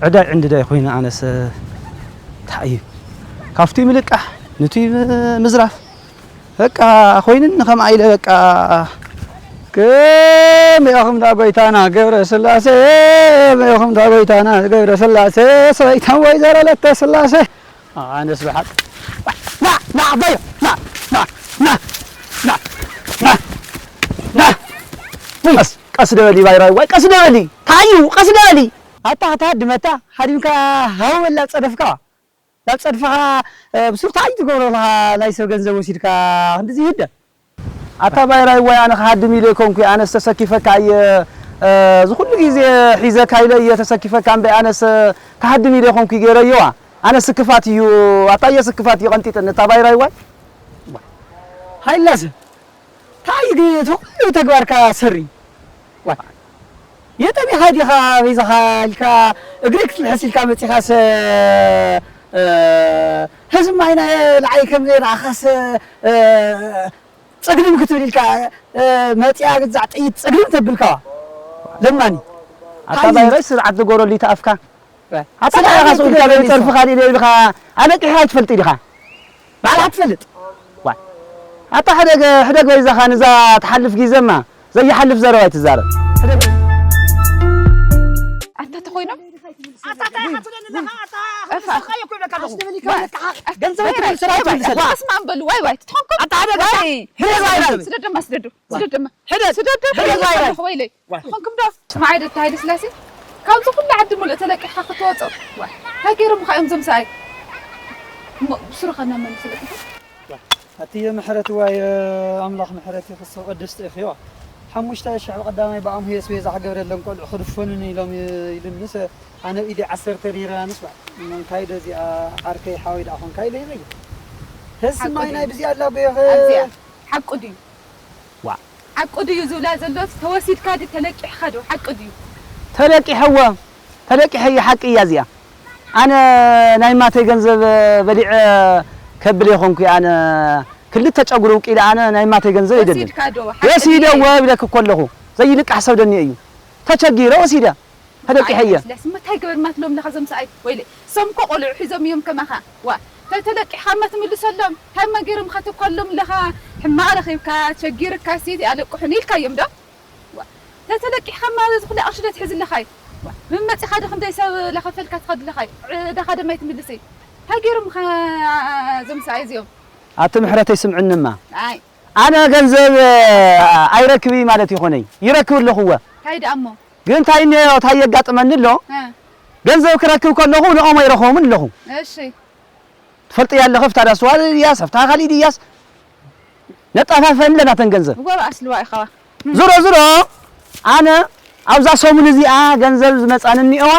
ዕዳይ ዕንድዳይ ኮይነ ኣነስ፣ እንታይ እዩ ካብቲ ምልቃሕ ንቲ ምዝራፍ በቃ ኮይንን ከምኣ ኢለ በቃ። ከመይ ኢኹም ዳ ጎይታና ገብረ ስላሴ፣ ከመይ ኢኹም ዳ ጎይታና ገብረ ስላሴ፣ ሰበይቶም ወይዘሮ ለተ ስላሴ። ኣነስ ብሓቅ ና ና በዮ ና ና ና ና ና ና ቀስ ቀስ ደበሊ ባይራይ ዋይ ቀስ ደበሊ ታዩ ቀስ ደበሊ። ኣታ ኣታ ድመታ ሃዲምካ ሃው በላ ጸደፍካ። ናብ ጸድፍኻ ብሱር ታይ ትገብሮ ኣለኻ? ናይ ሰብ ገንዘብ ወሲድካ ክንድዚ ይህደ። ኣታ ባይራይ ዋይ ኣነ ክሃድም ኢለ ኮንኩ ኣነስ ተሰኪፈካ እየ። እዚ ኩሉ ግዜ ሒዘካ ኢለ እየ ተሰኪፈካ እምበይ ኣነስ ክሃድም ኢለ ኮንኩ ገይረዮዋ። ኣነ ስክፋት እዩ ኣታ እየ ስክፋት እዩ ቀንጢጥን እታ ባይራይ ዋይ። ሃይላሰ ታይ ግን እቲ ኩሉ ተግባርካ ሰሪ ዋይ። የጠሚኻ ዲኻ በይዛኻ ኢልካ እግሪ ክትልሕስ ኢልካ መጺኻስ፣ እ፣ ህዝቢ ማይና የልዓይ ከም ዘይረኣኻስ፣ እ፣ ጸግድም ክትብል ኢልካ፣ እ፣ መጺኣ ግዛዕ ጥይት ጸግድም ተብልካ ለማኒ። ኣታ ሃዚ። ባይረይ ስርዓት ዝጎረሉ ይተኣፍካ። ኣታ ስርዓት ባይኻ ሰው ኢልካ ትገበል ጸርፍኻ ኢለ ኢልካ ኣለቂሕኻ ኣይትፈልጥ ኢኻ። ባዕላ ትፈልጥ። ዋይ። ኣታ ሕደግ፣ ሕደግ በይዛኻ ንዛ ትሓልፍ ግዜማ ዘይሓልፍ ዘረባ ኣይትዛረብ። ሕደግ። ኣታ ተኾይኖም? ኣታ እንታይ ኢኻ ትብለኒ ኣለኻ? ኣታ እፋ። ሰብኣይ እኮ ይብለካ ኣለኹ። ኣስደበሊ ባይ። ከብለካ ገንዘብ ባይ፣ ትብል ባይ፣ ስራሕ ባይ፣ ትብል ባይ። ሰላ። ኣስማን በሉ፣ ዋይ፣ ዋይ፣ ትኾንኩም? ኣታ ሕደግ፣ ዋይ። ሕደግ፣ ዋይ። ስደድ ደማ፣ ስደዱ። ስደድ ደማ። ሕደግ። ስደድ ደማ። ሕደግ፣ ዋይ፣ ዋይ። ኣለኹ፣ ወይለይ። ዋይ። ትኾንኩም ዶ? ስማዕ፣ ኣይደታ ሃይለ ስላሴ፣ ካብዚ ኩሉ ዓዲ ሙሉእ ተለቂሕካ ክትወጾ። ዋይ። እንታይ ገይሮምኻ እዮም ዞም ሰኣይ? እሞ ብስሩ ኸና መን ስለጥፋ? ኣትየ ምሕረት ዋይ ኣምላኽ ምሕረት ይኽሶ ቅድስቲ ኢኺ ዋ። ሓሙሽተ ሽሕ ብቐዳማይ ብኣምሁ የስቤዛ ክገብረለን ቆልዑ ክድፈኑኒ ኢሎም ኢሉንስ ኣነ ኢዲ ዓሰርተ ሪራንስ ዋ። እንታይ ዶ እዚኣ ዓርከይ ሓወይ ደኣ ኾንካ ኢለ ይበይ። ተስማይ ሓቁ ናይ ድዩ? ብዚኣ ኣላ ጎየኸ ኣብዚኣ ሓቁ ድዩ? ዋ። ሓቁ ድዩ ዝብላ ዘሎስ ተወሲድካ ድዩ ተለቂሕካ ዶ ሓቂ ድዩ? ተለቂሐዎ። ተለቂሐ እየ ሓቂ እያ እዚኣ። ኣነ ናይ ማተይ ገንዘብ በሊዐ ከብል የኾንኩ ኣነ ክልተ ጨጉሪ ውቂለ ኣነ ናይ ማተይ ገንዘብ የደልን። ወሲድካ ዶ ሓቂ ድዩ? ወሲደዎ ይብለክ እኮ ኣለኹ። ዘይልቃሕ ሰብ ደንየ እዩ። ተቸጊረ ወሲደ። ተለቂሐ እየ። ስለስ እንታይ ገበርማ ትሎም ለኻ ዘምሰኣይ ወይለ። ሰም እኮ ቆልዑ ሒዞም እዮም ከማኻ። ዋ፣ ተተለቂሕካማ ትምልሰሎም። ታይማ ገይሮምኻ ተኳሎም ለኻ። ሕማቕ ረኺብካ፣ ቸጊርካ ሲ ኣለቅሑን ኢልካዮም ዶ? ዋ፣ ተተለቂሕካማ እዚ ኩሉ ቅርሺ ዶ ትሕዝ ኣለኻይ? ዋ፣ ምን መጺኻ ዶ ክንደይ ሰብ ለኸፈልካ ትኸድ ኣለኻይ? ዕዳኻ ደማይ ትምልሲ። እንታይ ገይሮምኻ ዘምሰኣይ እዚኦም? ኣቲ ምሕረተይ ስምዕንማ። ኣይ። ኣነ ገንዘብ ኣይረክብ ማለት ይኾነይ። ይረክብ ኣለኹዎ። እንታይ ደኣ እሞ? ግን እንታይ እኒኦ፣ እንታይ የጋጥመኒ ኣሎ? እ። ገንዘብ ክረክብ ከለኹ ንኦም ኣይረኽቦምን ኣለኹ። እሺ። ትፈልጥያ ኣለኺ፣ ፍታ ዳስዋ ድያስ፣ ፍታ ካሊእ ድያስ? ነጣፋፈን ኣለና ተን ገንዘብ። እወ፣ በኣስ ልዋ ኢኻ። ዞሮ ዞሮ፣ ኣነ ኣብዛ ሰሙን እዚኣ ገንዘብ ዝመጻኒ እኒኦዋ፣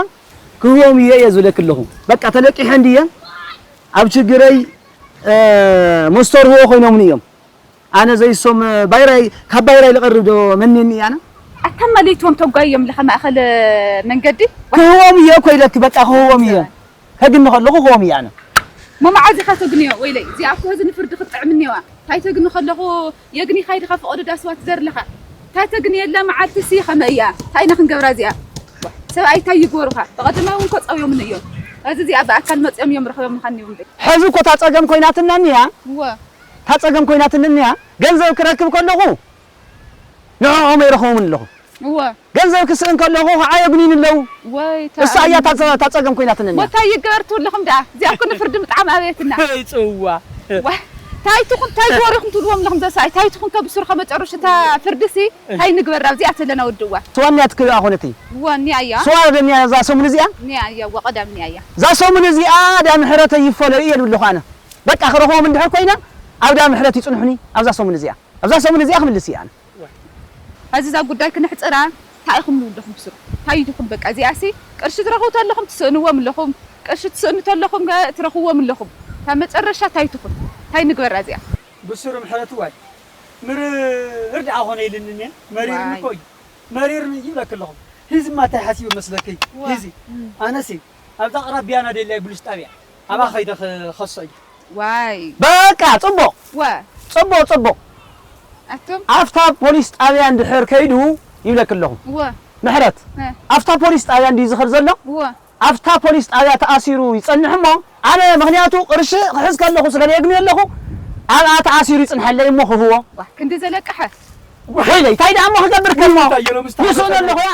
ክህቦም እየ እየ ዝብለኪ ኣለኹ። በቃ ተለቂሐ እንድየ፣ ኣብ ችግረይ፣ እ፣ መስተርህቦ ኮይኖምኒ እዮም። ኣነ ዘይሶም ባይራይ፣ ካብ ባይራይ ልቐርብ ዶ መኔኒ ኣነ? ኣታ ማለይትዎም ተጓዮም ለኻ ማእኸል መንገዲ? ክህቦም እየ እኮ ኢለኪ፣ በቃ ክህቦም እየ። ከግኒ ከለኹ ክህቦም እየ ኣነ። ሞ መዓዝ ኢኻ ተግንዮ? ወይለይ፣ እዚኣ እኮ ህዚ ንፍርዲ ክትጥዕም እኒዋ። እንታይ ተግኒ ከለኹ የግኒ ካይድኻ ፈቐዶ ዳስዋ ትዘር ለኻ። እንታይ ተግኒ የላ መዓልቲ ሲ ኸመይ እያ? እንታይ ኢና ክንገብራ እዚኣ? ሰብኣይ እንታይ ይግበሩኻ? ብቐደማይ እውን እኮ ጸውዮምኒ እዮም። እዚ እዚኣ ብኣካል መጺኦም እዮም ረኸቦም ምዃን እዮም። ሕዚ እኮ እታ ጸገም ኮይናትና እኒያ። እወ። እታ ጸገም ኮይናትኒ እኒኣ፣ ገንዘብ ክረክብ ከለኹ ንዕኦም ኣይረኽቦምን ኣለኹ። እወ። ገንዘብ ክስእን ከለኹ ከዓ የጉንዩኒ ኣለዉ። ወይ እሳ እያ እታ ጸ-፣ እታ ጸገም ኮይናትኒ እኒኣ። እንታይ ይገበር ትብሉ ኣለኹም ደኣ? እዚኣ እኮ ንፍርዲ ምጥዓም ኣብየትና። ወይ ጽዋ። ዋ፣ እንታይ ትኹን፣ እንታይ ግበሩ ኢኹም ትብልዎም ኣለኹም? ዘሳይ፣ እንታይ ትኹን ከብስሩ ከመጨረሹ እታ ፍርድሲ፣ እንታይ ንግበር? ኣብዚኣ ተለና ወድዋ። ስዋ እኒኣ ትክልኣ ኾነቲ። እወ፣ እኒኣ እያ። ስዋ ደኒያ እዛ ሰሙን እዚኣ? እኒኣ እያ፣ እወ፣ ቀዳም እኒኣ እያ። እዛ ሰሙን እዚኣ ዳ ምሕረተይ ይፈለዩ እየ ዝብለኹ ኣነ። በቃ ክረኽቦም እንድሕር ኮይነ፣ ኣብ ዳ ምሕረት ይጽንሑኒ፣ ኣብዛ ሰሙን እዚኣ። ኣብዛ ሰሙን እዚኣ ክምልስ እየ ኣነ። ሕዚ እዛ ጉዳይ ክነሕጽራ፣ እንታይ ኢኹም ንብለኹም ብስሩ? እንታይ ኢኹም በቃ እዚኣሲ፣ ቅርሺ ትረኽቡ ተለኹም ትስእንዎም ኣለኹም፣ ቅርሺ ትስእኑ ተለኹም ከ ትረኽብዎም ኣለኹም። እታ መጨረሻ እንታይ ትኹን? እንታይ ንግበራ እዚኣ? ብስሩ ምሕረት ዋይ። ምርር ደኣ ኾነ ኢልኒ እኔ፣ መሪርኒ ዋይ። እኮ እዩ። መሪርኒ እዩ ይብለኪ ኣለኹ። ሂዚማ እንታይ ሓሲቡ መስለኪ? ዋ። ሂዚ። እም። ኣነሲ፣ ኣብዛ ኣቕራቢያና ደላይ ቡሊስ ጣብያ። ኣብኣ ከይደ ክኸሶ እዩ። ዋይ። በቃ፣ ጽቡቕ። ወ። ጽቡቕ፣ ጽቡቕ። ኣቱም? ኣብታ ፖሊስ ጣብያ እንድሕር ከይዱ ይብለኪ ኣለኹ። ወ። ምሕረት፣ እ። ኣብታ ፖሊስ ጣብያ እንድዩ ዝኸድ ዘሎ? ወ። ኣብታ ፖሊስ ጣብያ ተኣሲሩ ይጸንሕ እሞ ኣነ ምኽንያቱ ቅርሺ ክሕዝ ከለኹ ስለ የግንዮ ኣለኹ ኣብኣ ተኣሲሩ ይጽንሐለይ እሞ ክህቦ ክንዲ ዘለቅሐ ወይለይ እንታይ ደኣ እሞ ክገብር ከሞ እንታይ እየ ሎምስ ተሓመሰ ይስእኖ ኣለኹ ያ